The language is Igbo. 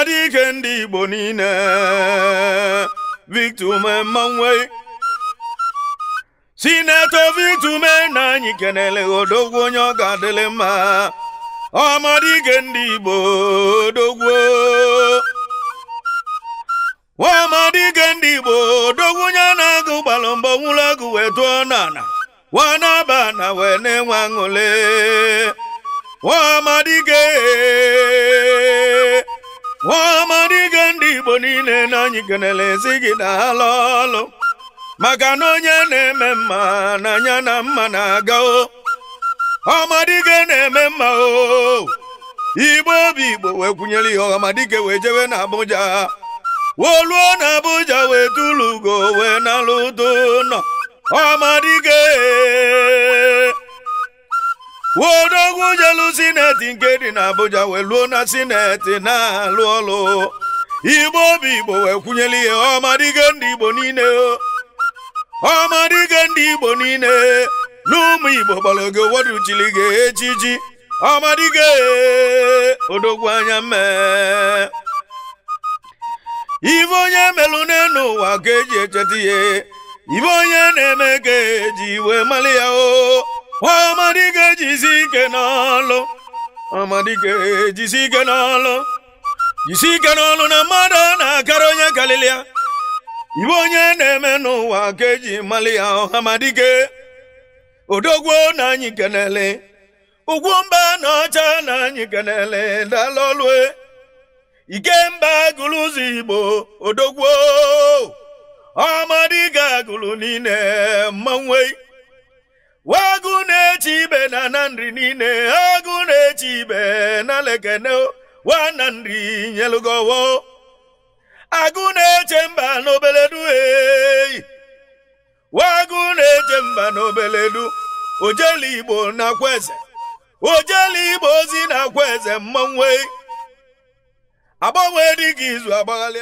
Ọhamadike ndị Igbo niile, Victor Umeh mmanwụ. Sinetọ Victor Umeh na anyị kenele odogwu onye ọ ga-adịlị mma. Ọhamadike ndị Igbo odogwu. Ọhamadike ndị Igbo odogwu onye na-agụ gbalụ mbọ nwụrụ agụ wee tụọ n'ala. Wanaba na wee na-enwe aṅụle. Ọhamadike, Ọhamadike ndị Igbo niile na anyị kenele si gị na alụ ọlụ. Maka na onye na-eme mma n'anya na mma na-aga o. Ọhamadike na-eme mma o. Igbo obi Igbo wee kwunyere ihe Ọhamadike wee jebe na Abuja. Woluo na Abuja wee tụlụ ugo wee nalụ ụtụ nọ. Ọhamadike wodogwu jelu sineti nke dị na Abuja wee luo na sineti na-alụ ọlụ. Igbo obi Igbo wee kwunyere ihe Ọhamadike ndị Igbo niile o. Ọhamadike ndị Igbo niile n'ụmụ Igbo gbara gị ụfọdụ chiri gị echichi. Ọhamadike odogwu anya mmee. Ife onye melụ n'elu ụwa ka eji echeta ihe. Ife onye na-eme ka eji wee mali ya o. Ọhamadike jisi ike n'ọlụ. Ọhamadike jisi ike n'ọlụ. Jisi ike n'ọlụ na mmadụ na-akara onye karịrị ya. Ife onye na-eme n'ụwa ka eji mali ya. Ọhamadike odogwu na anyị kenele. Ugwu mba na ọcha na anyị kenele dalọlue. Ikemba gụrụ ụzọ Igbo odogwu. Ọhamadike agụrụ niile mmanwụ. Wagụ na-eche ibe na na nri niile, agụ na-eche ibe na lekene wa na nri nyelugowo. Agụ na-eche mba n'obeledu eyi. Wagụ na-eche mba n'obeledu. Ojeli Igbo nakwa eze. Ojeli Igbo ozi nakwa eze mmanwụ. Agbanwe dịka izu agbaghalị.